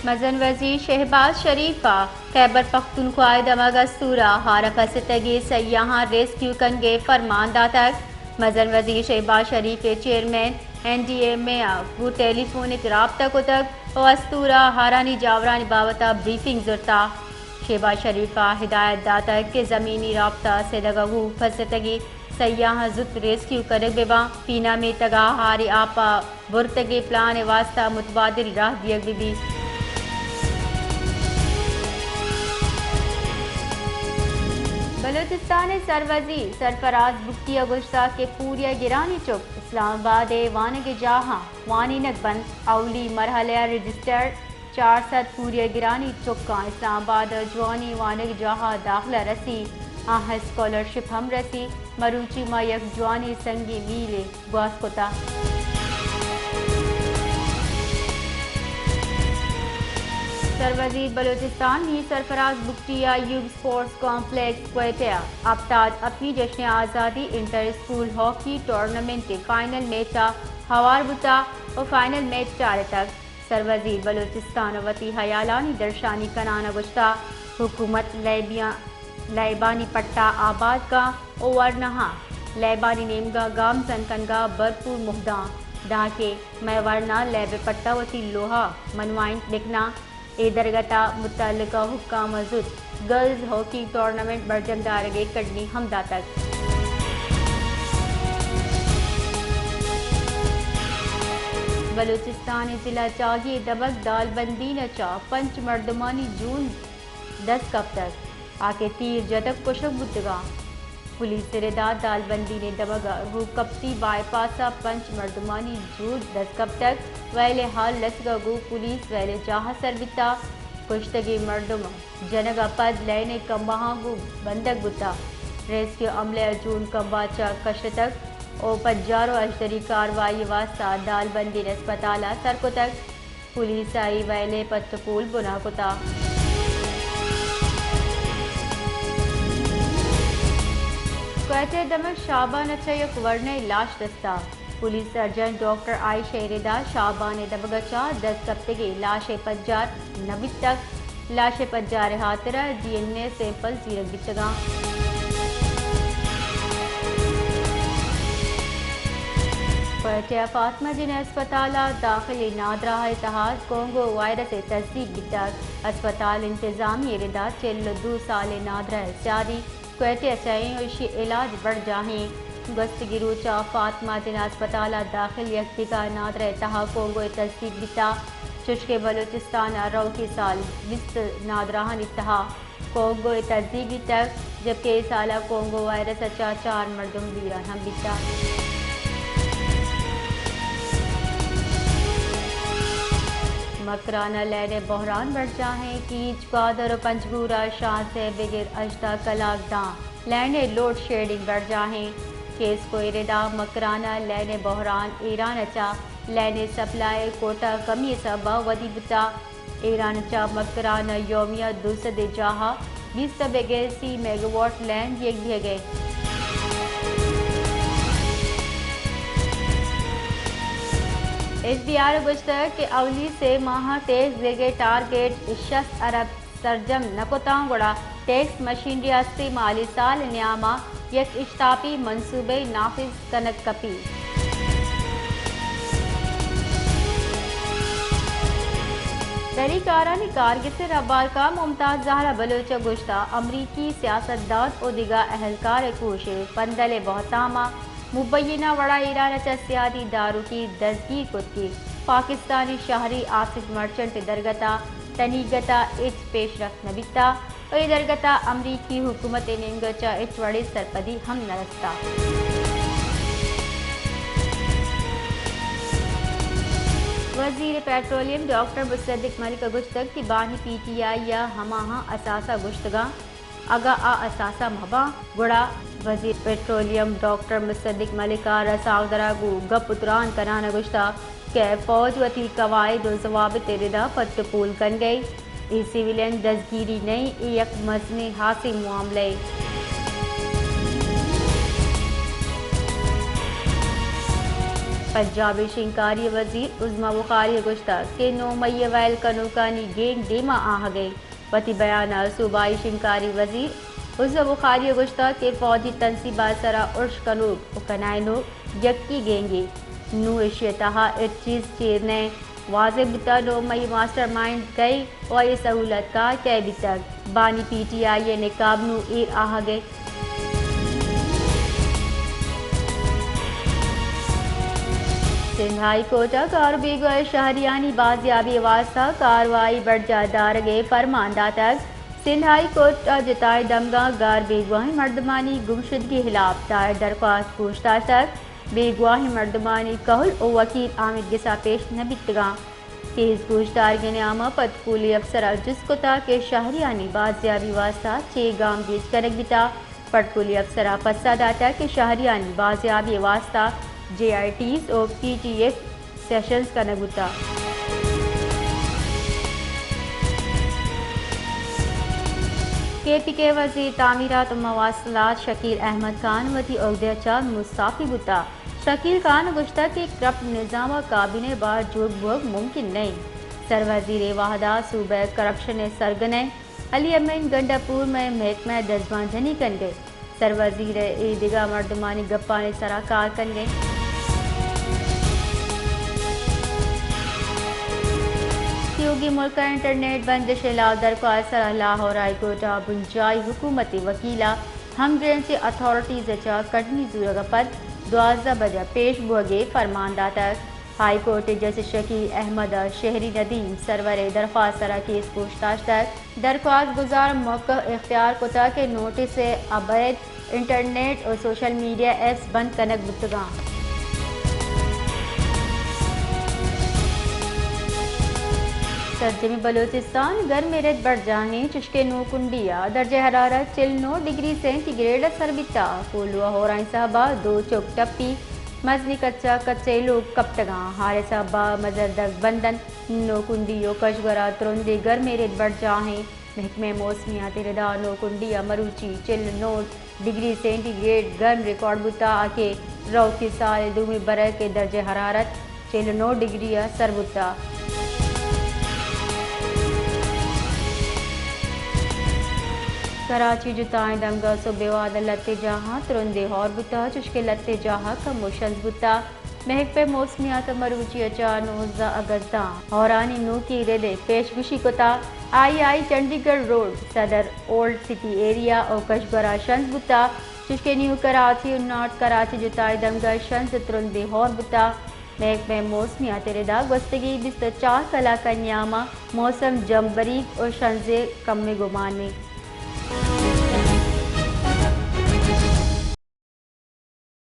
مزن وزیر شہباز شریف ء خیبر پختونخوا ء دمگ استورہ ہار ء پھستگیں سیاہاں ریسکیو کنگ ء فرمان داتگ۔ مزن وزیر شہباز شریف ء چیئرمین این ڈی ایم اے ء گوں ٹیلی فونک رابطہ کتگ ء استورہ ہارانی جاورانی بابت ء بریفنگ زرتہ۔ شہباز شریف ء ہدایت داتگ کہ زمینی رابطہ سدگ ء گوں پھستگیں سیاہاں زوت ریسکیو کنگ بہ باں، پینا میتگ ء ہاریں آپ ء برتگیں پلان ء واستہ متبادل راہ دیگ بہ بیت۔ بلوچستان ء سروزیر سرفراز بگٹی ء گوشتگ کہ پوریہ گرانی چک اسلام آباد ء وانگجاہاں وانینگ بنت، اولی مرحلہ ء رجسٹرڈ چار سد پوریہ گرانی چکاں اسلام آباد ء جوانیں وانگجاہ ء داخلہ رسی، آہاں اسکالرشپ ہم رسی، مروچی ما یک جوانیں سنگیں میلے گواز کتہ۔ سروزیر بلوچستان میر سرفراز بگٹی ء یوگ اسپورٹس کمپلیکس کوئٹہ ء ہپتاد اپی جشن آزادی انٹر اسکول ہاکی ٹورنامنٹ ء فائنل میچ ء ہوار بوتہ و فائنل میچ چارتگ۔ سروزیر بلوچستان ء وتی ہیالانی درشانی کنان ء گوشتہ، حکومت لیبیاں لیبانی پٹا آباد کن و ورناہاں لیبانی نیمگا گامزن کنگا بھرپور موہ داں، دانکہ مئے ورنا لیب پٹا وتی لوہا منوائنت بکناں۔ اے درگتا متعلقہ حکام ء زوت گرلز ہاکی ٹورنامنٹ برجم دارگ ء کڈنی ہم داتگ۔ بلوچستان ء ضلع چاگی ء دمگ دالبندین ء چہ پنچ مردمانی جون دست کپتگ، آ کہ تیر جتگ کشگ بوتگاں۔ پولیس ء ردا دالبندین ء دمگ ء روکپتی بائی پاس ء پنچ مردمانی جون دست کپتگ، ویل ء ہال رسگ ء گوں پولیس ویل ء جاہ ء سر بیتگ۔ کشتگیں مردم جنگ ء پد لین ء کمبہاں گوں بندگ بوتگ۔ ریسکیو عملہ ء جون کمبہ چہ کشتگ و پجار و اژدری کاروائی ء واستہ دالبندین اسپتال ء سر کتگ۔ پولیس ء اے ویل ء پٹ ء پول بنا کتگ۔ کوئٹہ ء دمگ شابان ء چہ یک ورنئے لاش دستا۔ پولیس سرجن ڈاکٹر عائشہ ء ردا شابان ء دمگ ء چہ دست کپتگیں لاش ء پجار نہ بیتگ۔ لاش ء پجار ء ہاترا ڈی این اے سیمپل زیرگ بیتگاں۔ کوئٹہ ء فاطمہ جناح اسپتال ء داخلیں نادراہ ء تہا کونگو وائرس ء تصدیق بیتگ۔ اسپتال انتظامی ء ردا چل ء دو سالیں نادراہ ء سیادی کوئٹہ ء چہ ایں و ایشی ء علاج برجاہیں۔ گوستگیں روچ ء فاطمہ جناح اسپتال ء داخل یک دگہ نادراہ ء تہا کونگو ء تصدیق بیتگ، چوشکہ بلوچستان ء روکی سال بیست نادراہانی تہا کونگو ء تصدیق بیتگ، جبکہ اے سال ء کونگو وائرس ء چہ چار مردم بیران ہم بیتگ۔ مکران ء لین ء بحران برجاہیں، کیچ، گوادر و پنجگور ء شانزدہ بگر ہژدہ کلاک داں لین ء لوڈ شیڈنگ برجاہیں۔ کیسکو ء ردا مکران ء لین ء بحران، ایران ء چہ لین ء سپلائی ء کوٹہ کمی ء سبب ء ودی بوتگ۔ ایران ء چہ مکران ء یومیہ دو سد ء جاہ ء بیست ء بگر سی میگاواٹ لین دیگ بیگ ء۔ ایچ بی آر ء گوشتگ کہ اولی سے ماہ ء ٹیکس دیگ ء ٹارگٹ شست ارب سرجم نہ کتاں، گڑا ٹیکس مشینری ء ہستیں مالی سال ء نیام ء یک اشتاپی منصوبہ نافذ کنگ کپی۔ دری کارانی کارگس ء ربارکار ممتاز زہرا بلوچ ء گوشتہ، امریکی سیاستدان و دگہ اہلکار ء کوش ء پندل ء بہتام ء مبینہ وڑا ایران ء چہ سیادی داروکی دزگیر کتگی پاکستانی شہری آصف مرچنٹ ء درگت ء تنیگت ء ہچ پیشرفت نہ بیتہ و اے درگت ء امریکی حکومت ء نیمگ ء چہ ہچ وڑیں سرپدی ہم نہ رستہ۔ وزیر پیٹرولیم ڈاکٹر مصدق ملک ء گوشتگ کہ بانی پی ٹی آئی ء ہماہاں اثاثہ گوشتگاں، اگاں آ اثاثہ مہ باں، گڑا وزیر پیٹرولیم ڈاکٹر مصدق ملک ء رسانکدراں گوں گپ ء تران کنان ء گوشتگ کہ فوج وتی قواعد و ضوابط ء ردا پٹ ء پول کنگ ء اے سویلین دزگیری نہ انت، اے یک مزنیں ہاسیں معاملہ ء۔ پنجاب ءِ شنگکاری وزیر عظمی بخاری ءَ گوشتگ کہ نو مئی ءَ ویل کنوکانی گینگ دیما آہگ ءَ۔ وتی بیان ءَ صوبائی شنگکاری وزیر عظمی بخاری ءَ گوشتگ کہ فوجی تنصیب ءِ سرا ارش کنوک ءُ کنائینوک یکے گینگے۔ نوں ایشی ءِ تہا ہچ چیز چیر نہ انت۔ واضح بوتگ نو مئی ماسٹر مائنڈ کئے ءُ آئی ءِ سہولت کار کئے بیتگ۔ بانی پی ٹی آئی ءِ نقاب نوں ایر آہگ ءَ۔ سندھ ہائی کورٹ ءَ گار ءُ بیگواہ شہریانی بازیابی ءِ واستہ کاروائی برجاہ دارگ ءِ فرمان داتگ۔ سندھ ہائی کورٹ ءَ جتائیں دمگاں گار بیگواہیں مردمانی گمشدگی ءِ ہلاپ دائر درخواست گوش داشتگ۔ بیگواہیں مردمانی کہول ءُ وکیل آمیدگس ءَ پیش نہ بیتگاں۔ کیس گوشدارگ ءِ نیام ءَ پٹکولی افسر ءَ جست کتگ کہ شہریانی بازیابی واستہ چے گامگیج کنگ بیتگ۔ پٹکولی افسر ءَ پسہ داتگ کہ شہریانی بازیابی واستہ جے آئی ٹیز ءُ پی ٹی ایف سیشنز کنگ بوتگ۔ کے پی کے وزیر تعمیرات ءُ مواصلات شکیل احمد خان وتی عہدہ ءَ چہ مستعفی بوتگ۔ شکیل خان ءَ گوشتگ کہ کرپٹ نظام ءَ کابینہ ءِ بہر جوڑ بوگ ممکن نہ انت۔ سروزیر ءِ وہد ءَ صوبہ ءِ کرپشن ءِ سرگنہ علی امین گنڈا پور مئے محکمہ ءِ دزبان جنی کنگ ءَ انت۔ سروزیر ءِ اے دگہ مردمانی گپانی سرا کار کنگ ءَ انت۔ تیوگیں ملک ءَ انٹرنیٹ بندش ءِ لاہور درخواست ءِ سرا لاہور ہائی کورٹ ءَ بنجاہی حکومتی وکیل ءَ ہم گرنچیں اتھارٹیز ءَ چہ کڈنی زورگ ءَ پد دوازدہ بج ءَ پیش بوگ ءِ فرمان داتگ۔ ہائی کورٹ ءِ جسٹس شکیل احمد ءَ شہری ندیم سرور ءِ درخواست ءِ سرا کیس گوش داشتگ۔ درخواست گزار ءَ موقع اختیار کتگ کہ نوٹس ءِ ابید انٹرنیٹ ءُ سوشل میڈیا ایپس بند کنگ بوتگاں۔ سرجمیں بلوچستان گرمیں رد برجاہیں، چشکہ نوکنڈی ءَ درجہ حرارت چل نو ڈگری سینٹی گریڈ ءَ سر بیتگ۔ کوہلو ءَ ہورانی سہب ءَ دو چک ٹپی، مزنیں کچ ءَ کچ ءِ لوگ کپتگاں۔ ہار ءِ سہب ءَ مزر دگ بند انت۔ نوکنڈی ءُ کشگور ءَ ترندیں گرمیں رد برجاہیں۔ محکمہ موسمیات ءِ ردا نوکنڈی ءَ مروچی چل نو ڈگری سینٹی گریڈ گرم ریکارڈ بوتگ کہ روکی سال ءِ دومی برگ ءِ درجہ حرارت چل نو ڈگری ءَ سر بوتگ۔ کراچی جتائیں دمگاں سہب ءِ وہد ءَ لہتے جاہاں ترندیں ہور بوتگ، چشکہ لہتے جاہ ءَ کمو شنز بوتگ۔ محکمہ موسمیات ءَ مروچی ءَ چہ نوزدہ اگست ءَ ہورانی نوکیں رد ءِ پیشگوشی کتگ۔ آئی آئی چنڈی گڑھ روڈ، صدر، اولڈ سٹی ایریا ءُ کشگور ءَ شنز بوتگ، چشکہ نیو کراچی ءُ نارتھ کراچی جتائیں دمگاں شنز ءُ ترندیں ہور بوتگ۔ محکمہ موسمیات ءِ ردا گوستگیں بیست ءُ چار کلاک ءِ نیام ءَ موسم جمبریگ ءُ شنز ءِ کمیں گمان انت۔